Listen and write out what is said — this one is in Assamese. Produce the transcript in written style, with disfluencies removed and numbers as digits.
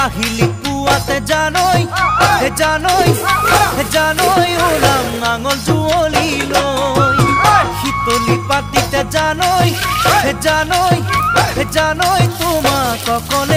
আহিলি পুৱাতে জানৈ জানৈ জানৈ ওলাম নাঙল যুৱলি লৈ শীতলি পাতিতে জানৈ জানৈ জানৈ তোমাক অকলে।